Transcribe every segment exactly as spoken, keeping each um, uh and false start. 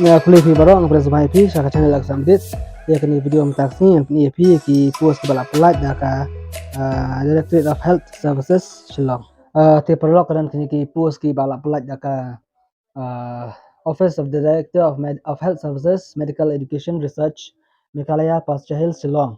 Nga khublei phi baroh, nga pdiang sngewbha ïa phi sha ka channel Exam Updates. Ïa kane ka video mynta ka sngi ngan pyni ïa phi ki post kiba la pyllait da ka, ah, Directorate of Health Services Shillong. Ah, te paralok, ka don kine ki post kiba la pyllait da ka, ah, Office of the Director of Med-, of Health Services, Medical Education Research, Meghalaya, Pasture Hills, Shillong.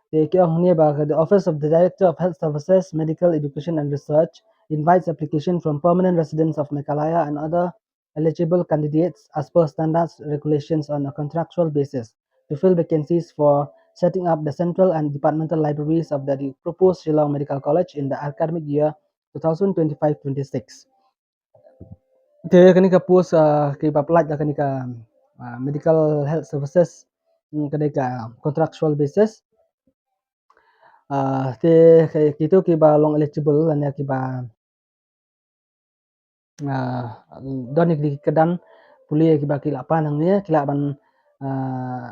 Te ki ong hangne ba ka, the Office of the Director of Health Services, Medical Education and Research invites application from permanent residents of Meghalaya and other eligible candidates as per standards regulations on a contractual basis to fill vacancies for setting up the central and departmental libraries of the proposed Shillong Medical College in the academic year two thousand twenty-five twenty-six. Te kane ka post, ah, kiba pyllait da kane ka, ah, Medical Health Services, hmm, ka dei ka contractual basis. Ah, te ki, kito kiba long eligible lane kiba, ah, don ïa ki kyrdan pule kiba ki lah pan hangne, ki lah ban, ah,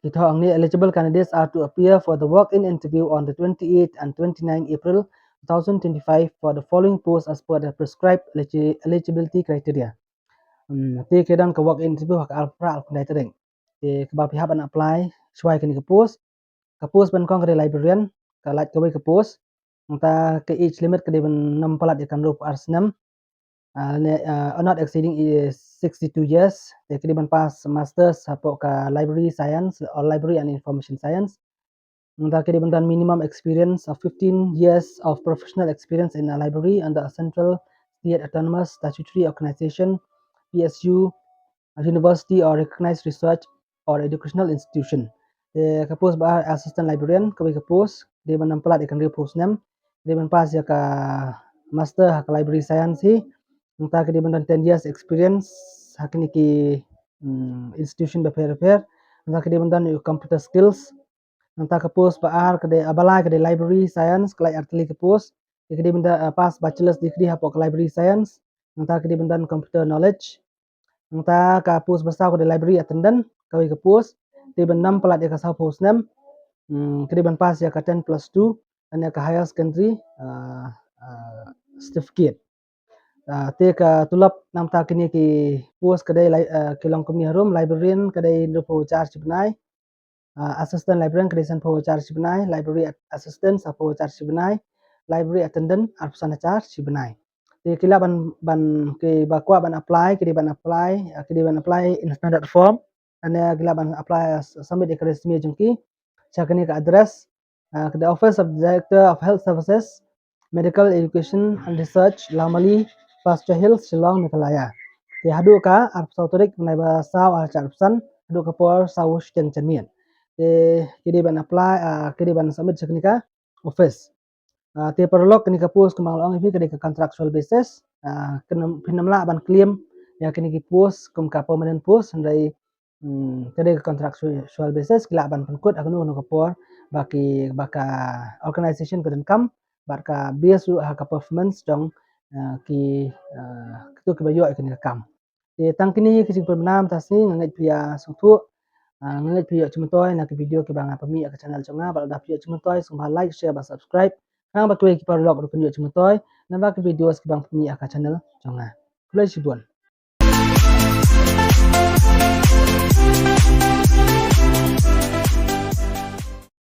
ki thoh hangne: Eligible candidates are to appear for the walk-in interview on the twenty-eighth and twenty-ninth April two thousand twenty-five for the following posts as per the prescribed eligi-, eligibility criteria. Hmm, te ki don ka walk-in interview ha ka arphew phra, arphew khyndai tarik. Te kiba phi hap ban apply shuwa ïa kane ka post. Ka post ba nyngkong ka dei librarian, ka lait kawei ka post. Nangta ka age limit ka dei ban nym palat ïa ka hynriewphew ar snem. Ah, ne, ah, not exceeding, eh, sixty-two years. Te ki dei ban pass masters hapoh ka library science or library and information science. Nangta ki dei ban don minimum experience of fifteen years of professional experience in a library under a central, state, autonomous, statutory organization, P S U, a university or recognized research or educational institution. Te ka post ba ar, assistant librarian, kawei ka post, ki dei ban nym palat ïa ka hynriewphew snem, ki dei ban pass ïa ka master ha ka library science hi. Nangta ki dei ban don ten years experience ha kine ki, hmm, institution bapher bapher. Nangta ki dei ban don ïa computer skills. Nangta ka post ba ar ka dei, ah, ba lai ka dei library science, ka lait artylli ka post. Ki dei ban don, ah, pass bachelor's degree hapoh ka library science. Nangta ki dei ban don computer knowledge. Nangta ka post ba saw ka dei library attendant, kawei ka post, ki dei ban nym palat ïa ka sawphew snem. Hmm, ki dei ban pass ïa ka ten plus two lane ka higher secondary, ah, ah, certificate. Ah, te ka tulop namar kine ki post ka dei li-, ah, ki long kumne harum: librarian ka dei hynriewphew hajar shi bnai, ah, assistant librarian ka dei sanphew hajar shi bnai, library at-, assistant sawphew hajar shi bnai, library attendant arphew san hajar shi bnai. Te ki lah ban, ban, kiba kwah ban apply, ki dei ban apply, ah, ki dei ban apply in standard form. Lane ki lah ban apply, ah, submit ïa ka resume jong ki sha kane ka address, ah, ka dei Office of the Director of Health Services, Medical Education and Research, Lawmali, Pasture Hills, Shillong, Meghalaya. Te haduh ka arphew saw tarik bnai ba saw arhajar arphew san, haduh ka por saw shiteng janmiet. Te ki dei ban apply, ah, ki dei ban submit sha kane ka office. Ah, te paralok, kane ka post kumba nga la ong ïa phi ka dei ka contractual basis. Ah, kane phin nym lah ban claim ïa kine ki post kum ka permanent post, hynrei, hmm, ka dei ka contractual basis, ki lah ban pynkut ha kano kano ka por ba ki, ba ka organization ka donkam, bad ka base ruh ha ka performance jong, ah, ki, ah, kito kiba ïoh ïa kane ka kam. Te tang kine ki jingpynbna mynta ka sngi, nga ngeit phi ïa sngewthuh, ah, nga ngeit phi ïoh jingmyntoi na ki video kiba nga pynmih ha ka channel jong nga, bad lada phi ïoh jingmyntoi sngewbha like, share bad subscribe. Khnang ba kiwei ki paralok ruh kin ïoh jingmyntoi na ki videos kiba nga pynmih ha ka channel jong nga. Khublei shibun.